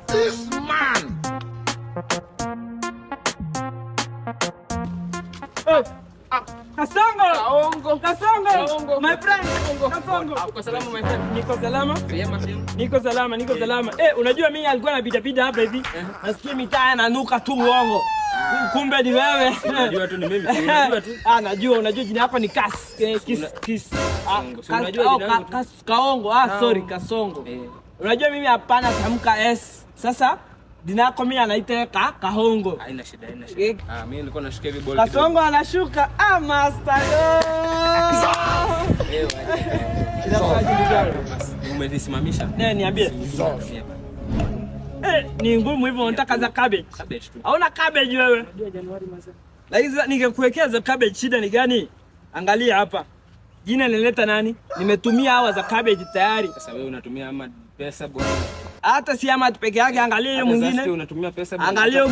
This man. Kasongo! Kaongo. Kasongo! Kaongo. My friend! Kaongo. Kasongo! Uko salama, my friend? Niko salama. Vyema, vyema. Niko salama, niko salama. Eh, unajua mimi alikuwa anapita pita hapa hivi. Nasikia mitaa inanuka tu uongo. Kumbe ni wewe. Unajua tu ni mimi, si unajua tu. Ah, najua, unajua jina lako ni Kas, Kis, Kis. Ah, Kasongo. Si unajua oh, jina langu tu. Kaongo. Ah, sorry, Kasongo. Eh. Unajua mimi hapana tamka S. Sasa jina lako mimi anaita Kahongo. Haina shida, haina Eh. shida. Ah, mimi nilikuwa nashuka hivi ball kidogo. Kasongo anashuka. Ah, master. Oh. Eh, wacha. Inakuwaje, ndugu yangu? Basi, umenisimamisha. Eh, niambie. Eh, ni ngumu hivyo, unataka za cabbage. Cabbage tu. Hauna cabbage wewe. Lakini sasa ningekuwekea za cabbage, shida ni gani? Angalia hapa. Jina nileta nani? Nimetumia hawa za cabbage tayari. Sasa wewe unatumia ama pesa, bwana? Hata si ama peke yake, angalia hiyo Hata mwingine. Zasti unatumia pesa, bwana. Angalia hiyo.